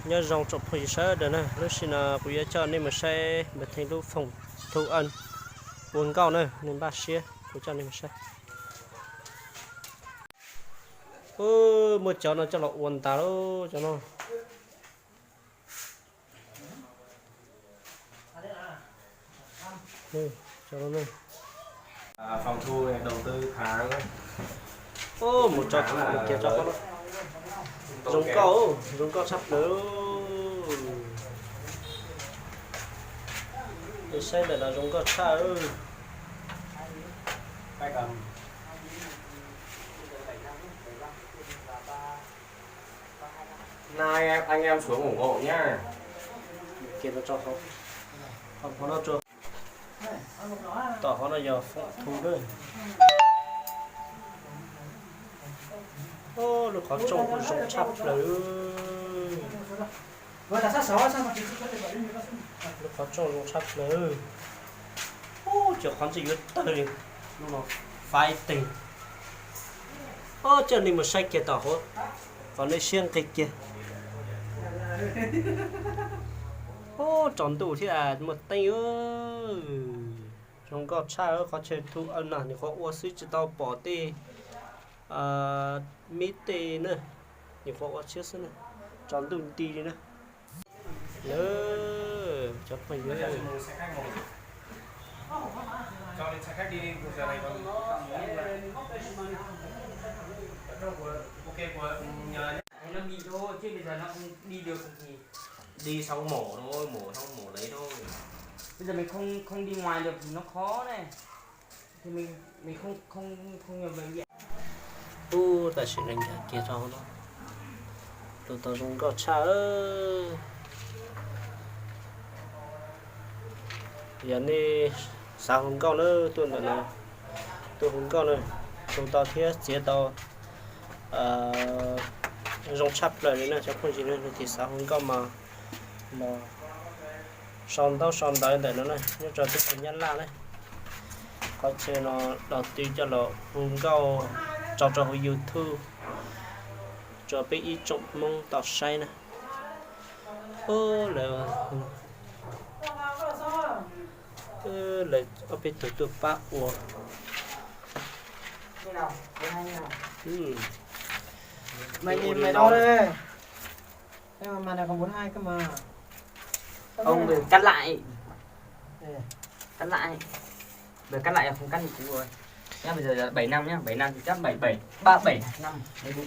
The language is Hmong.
Nyob zoo tsoom phooj ywg sawv daws na, lub sij hawm no kuv yuav coj nej mus saib Npawg Theej lub foom thu ua nkauj na, nej npaj siab kuv coj nej mus saib. Muab cov no coj los ua ntag lauj, cov no. Mus tso kiag tso, zoo nkauj, zoo nkauj tshaj plaws. Saib ntawm no zoo nkauj tshaj. Anh em xuống ủng hộ nhá. Tom qhov no yog foom thu na. Lub qhov rooj kuj zoo tshaj plaws. Lub qhov rooj zoo tshaj plaws. Cov qhov ntawd yuav tawg li, lub no faib teg. Coj nej mus saib kiag tom hauv kom nej siab nqig kiag. Tsaus ntuj thiab muaj teeb. Zoo nkauj tshaj, qhov chaw thu aw no nyuam qhuav ua xwb tsis tau pom tej mib tej na, nyuam qhuav ua tshiab xwb na, tsaus ntuj nti li na. Cov phooj ywg, đi thôi chứ bây giờ nó không đi được thì đi sau mổ thôi, mổ sau mổ lấy thôi. Bây giờ mình không không đi ngoài được thì nó khó này. Thì mình mình không không không nhập bệnh viện. Ub, tam sim no nkag kiag rau no, tus tau zoo nkauj tshaj. Yog nej xav hu nkauj na, tuaj ntawm no, tuaj hu nkauj na, hu tau thiab txiav tau zoo tshaj plaws li na cov phooj ywg na. Leej twg xav hu nkauj mas los sau ntaub sau ntawv ntawm no na, nyob rau teb chaws Nyab Laj na. Qhov chaw no đầu tư coj los hu nkauj tso rau hauv YouTube rau peb ib tsoom Hmoob tau saib na. Lawv, lawv ob peb tug tuaj pab ua. Mày nhìn mày đo đi. Em mà mày này còn bốn hai cơ mà. Ông cắt lại. Cắt lại. Bây giờ cắt lại không cắt như cũ rồi. Nhá, bây giờ là bảy năm nhá, bảy năm thì chắc bảy bảy, ba bảy năm. Đấy, đúng.